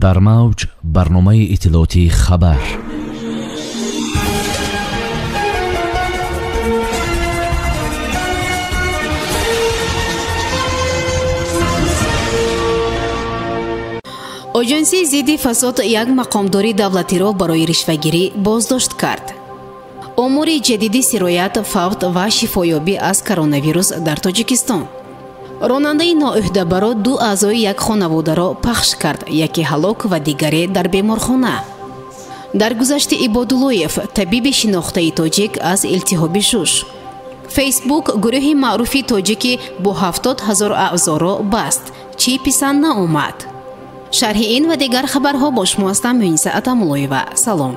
Дар мавҷ барномаи иттилоотии хабар. Оҷонсии зидди фасод як мақомдори давлатиро барои ришвагирӣ боздошт кард. Омори ҷадиди сироят, фавт ва шифоёбӣ аз коронавирус дар Тоҷикистон. Ронандаи ноӯҳдабаро ду аъзои як хонаводаро пахш кард, яке ҳалок ва дигаре дар беморхона. Даргузашти Ибодуллоев, табиби шинохтаи тоҷик аз илтиҳоби шуш. Фейсбук гурӯҳи маъруфи тоҷикӣ бо 70 000 аъзоро баст. Чӣ писанд наомад? Шарҳи ин ва дигар хабарҳо бо шумо ҳастам Муниса Атамуллоева. Салом.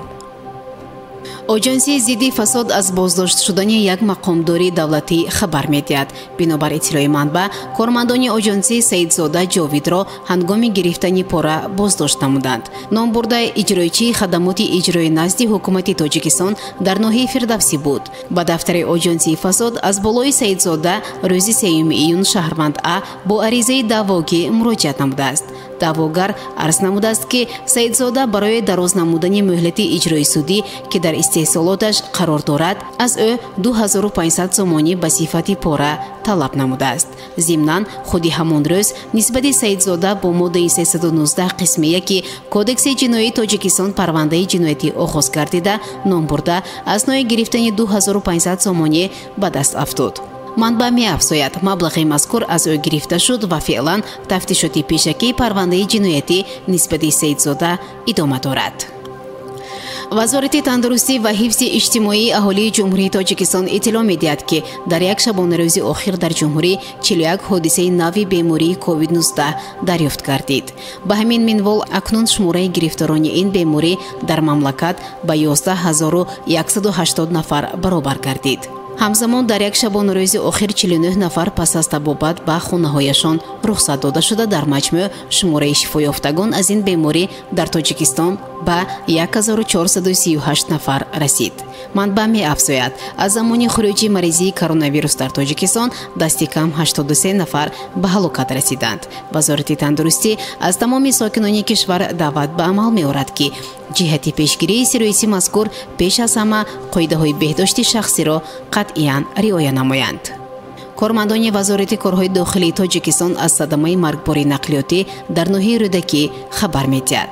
Оҷонсии зидди фасод аз боздошт шудани як мақомдори давлатӣ хабар медиҳад. Бинобар иттилои манбаъ, кормандони оҷонсӣ Саидзода Ҷовидро ҳангоми гирифтани пора боздошт намуданд. Номбурда иҷроичии хадамоти иҷрои назди ҳукумати Тоҷикистон дар ноҳияи Фирдавсӣ буд. Ба дафтари оҷонсии фасод аз болои Саидзода рӯзи 3 июн шаҳрванд А бо аризаи даъвогӣ муроҷиат намудааст. Даъвогар арз намудааст, ки Саидзода барои дароз намудани муҳлати иҷрои судӣ, ки дар истеҳсолоташ қарор дорад, аз ӯ 2500 сомонӣ ба сифати пора талаб намудааст. Зимнан, худи ҳамон рӯз нисбати Саидзода бо моддаи 319 қисми 1 Кодекси ҷиноии Тоҷикистон парвандаи ҷиноятӣ оғоз гардида, номбурда аз нои гирифтани 2500 сомонӣ ба даст афтод. Манбаъ меафзояд, маблағи мазкур аз ӯ гирифта шуд ва феълан тафтишоти пешакии парвандаи ҷиноятӣ нисбати Саидзода идома дорад. Вазорати тандурустӣ ва ҳифзи иҷтимоии аҳолии Ҷумҳурии Тоҷикистон иттилоъ медиҳад, ки дар як шабонарӯзи охир дар ҷумҳурӣ 41 ҳодисаи нави бемории COVID-19 дарёфт гардид. Ба ҳамин минвол акнун шумораи гирифторони ин беморӣ дар мамлакат ба 11180 нафар баробар гардид. Ҳамзамон дар як шабонарӯзи охир 49 нафар пас аз табобат ба хонаҳояшон рухсат дода шуда, дар маҷмӯъ шумораи шифоёфтагон аз ин беморӣ дар Тоҷикистон ба 1438 нафар расид. Манбаъ меафзояд, аз замони хуруҷи маризии коронавирус дар Тоҷикистон дасти кам 83 нафар ба ҳалокат расиданд. Вазорати тандурустӣ аз тамоми сокинони кишвар даъват ба амал меорад, ки ҷиҳати пешгирии сирояти мазкур пеш аз ҳама қоидаҳои беҳдошти шахсиро қатъиян риоя намоянд. Кормандони Вазорати корҳои дохилии Тоҷикистон аз садамаи маргбори нақлиётӣ дар ноҳияи Рӯдакӣ хабар медиҳад.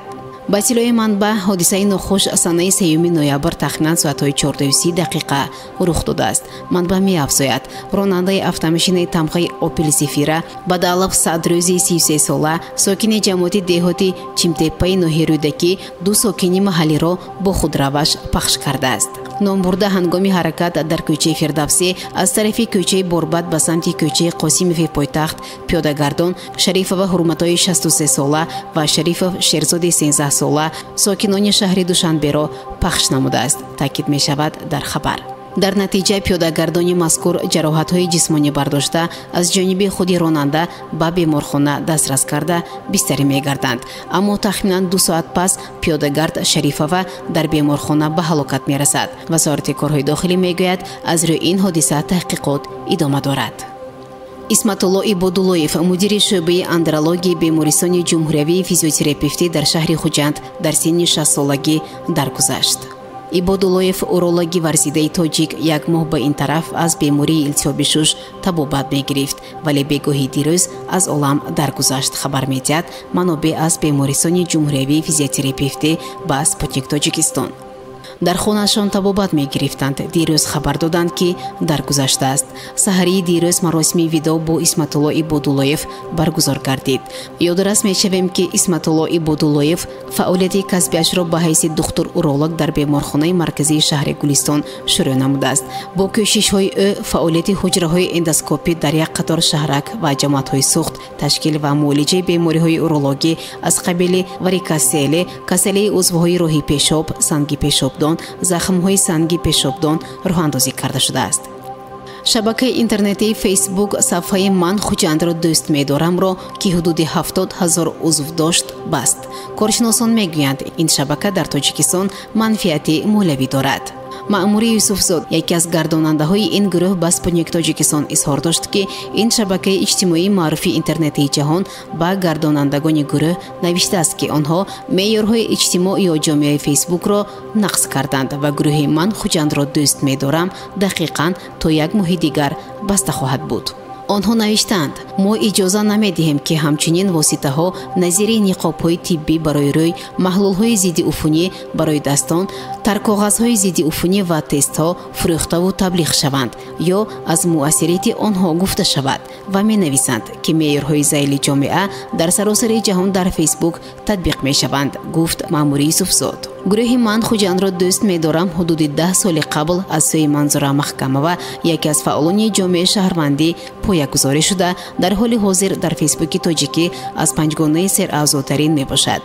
Ба иттилои манбаъ, ҳодисаи нохуш санаи 3 ноябр тахминан соатҳои 4:30 рух додааст. Манбаъ меафзояд, ронандаи автомошинаи тамғаи Опел Зефира Бадалов Садрӯзи 33сола, сокини ҷамоати деҳоти Чимтеппаи ноҳияи Рӯдакӣ, ду сокини маҳаллиро бо худраваш пахш кардааст. Номбурда ҳангоми ҳаракат дар кӯчаи Фирдавсӣ аз тарафи кӯчаи Борбад ба самти кӯчаи Қосимови пойтахт пиёдагардон Шарифова Ҳурматои 63сола ва Шарифов Шерзоди 13сола, сокинони шаҳри Душанберо пахш намудааст, таъкид мешавад дар хабар. Дар натиҷа пиёдагардони мазкур ҷароҳатҳои ҷисмонӣ бардошта аз ҷониби худи ронанда ба беморхона дастрас карда бистарӣ мегарданд. Аммо тахминан 2 соат пас пиёдагард Шарифова дар беморхона ба ҳалокат мерасад. Вазорати корҳои дохилӣ мегӯяд, аз рӯи ин ҳодиса таҳқиқот идома дорад. Исматулло Ибодуллоев, мудири шӯъбаи андрологияи бемористони ҷумҳуриявии физиотерапевтӣ дар шаҳри Хуҷанд, дар синни 60-солагӣ даргузашт. Ибодуллоев, урологи варзидаи тоҷик, як моҳ ба ин тараф аз бемории илтиҳоби шуш табобат мегирифт, вале бегоҳи дирӯз аз олам даргузашт, хабар медиҳад манобеъ аз бемористони ҷумҳуриявии физиотерапевтӣ ба Спутник Тоҷикистон. Дар хонаашон табобат мегирифтанд. Дирӯз хабар доданд, ки даргузаштааст. Саҳарии дирӯз маросими видо бо Исматулло Ибодуллоев баргузор гардид. Ёдрас мешавем, ки Исматулло Ибодуллоев фаъолияти касбиашро ба ҳайси духтур-уролог дар беморхонаи марказии шаҳри Гулистон шурӯъ намудааст. Бо кӯшишҳои ӯ фаъолияти ҳуҷраҳои эндоскопӣ дар як қатор шаҳрак ва ҷамоатҳои сухт, ташкил ва муолиҷаи бемориҳои урологӣ аз қабили варикоселе, касалии узвҳои роҳи пешоб, санги пешобдон, захмҳои санги пешобдон роҳандозӣ карда шудааст. Шабакаи интернетии Фейсбук сафҳаи «Ман Хуҷандро дӯст медорамро», ки ҳудуди 70 000 узв дошт, баст. Коршиносон мегӯянд, ин шабака дар Тоҷикистон манфиати молиявӣ дорад. Маъмури Юсуфзод, яке аз гардонандаҳои ин гурӯҳ, ба Спутник Тоҷикистон изҳор дошт, ки ин шабакаи иҷтимоии маъруфи интернетии ҷаҳон ба гардонандагони гурӯҳ навиштааст, ки онҳо меъёрҳои иҷтимоъ ё ҷомеаи Фейсбукро нақз карданд ва гурӯҳи «Ман Хуҷандро дӯст медорам» дақиқан то як моҳи дигар баста хоҳад буд. Онҳо навиштаанд: мо иҷоза намедиҳем, ки ҳамчунин воситаҳо назири ниқобҳои тиббӣ барои рӯй, маҳлулҳои зиддиуфунӣ барои дастон, таркоғазҳои зиддиуфунӣ ва тестҳо фурӯхтаву таблиғ шаванд ё аз муассирияти онҳо гуфта шавад. Ва менависанд, ки меъёрҳои зайли ҷомеа дар саросари ҷаҳон дар Фейсбук татбиқ мешаванд, гуфт Маъмури Юсуфзод. Гурӯҳи «Ман Хуҷандро дӯст медорам» ҳудуди 10 соли қабл аз сӯи Манзура Маҳкамова, яке аз фаъолони ҷомеаи шаҳрвандӣ, поягузорӣ шуда, дар ҳоли ҳозир дар Фейсбуки тоҷикӣ аз панҷгонаи сераъзотарин мебошад.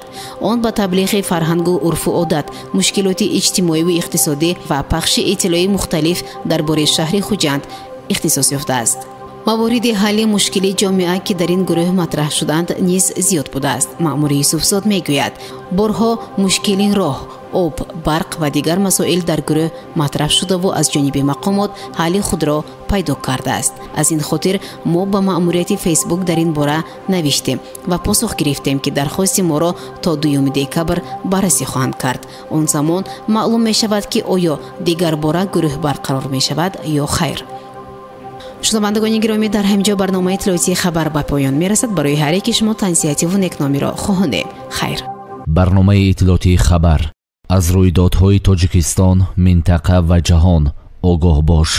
Он ба таблиғи фарҳангу урфу одат, мушкилоти иҷтимоиву иқтисодӣ ва пахши иттилои мухталиф дар бораи шаҳри Хуҷанд ихтисос ёфтааст. Мавориди ҳалли мушкили ҷомеа, ки дар ин гурӯҳ матраҳ шуданд, низ зиёд будааст. Маъмури Юсуфзод мегӯяд, борҳо мушкили роҳ, об, барқ ва дигар масоил дар гурӯҳ матраҳ шудаву аз ҷониби мақомот ҳалли худро пайдо кардааст. Аз ин хотир мо ба маъмурияти Фейсбук дар ин бора навиштем ва посух гирифтем, ки дархости моро то 2 декабр баррасӣ хоҳанд кард. Он замон маълум мешавад, ки оё дигарбора гурӯҳ барқарор мешавад ё хайр. Шунавандагони гиромӣ, дар ҳамин ҷо барномаи иттилоотии «Хабар» ба поён мерасад. Барои ҳар яки шумо тансиҳативу некномиро хоҳонем. Хайр. Барномаи иттилоотии «Хабар», аз рӯйдодҳои Тоҷикистон, минтақа ва ҷаҳон огоҳ бош.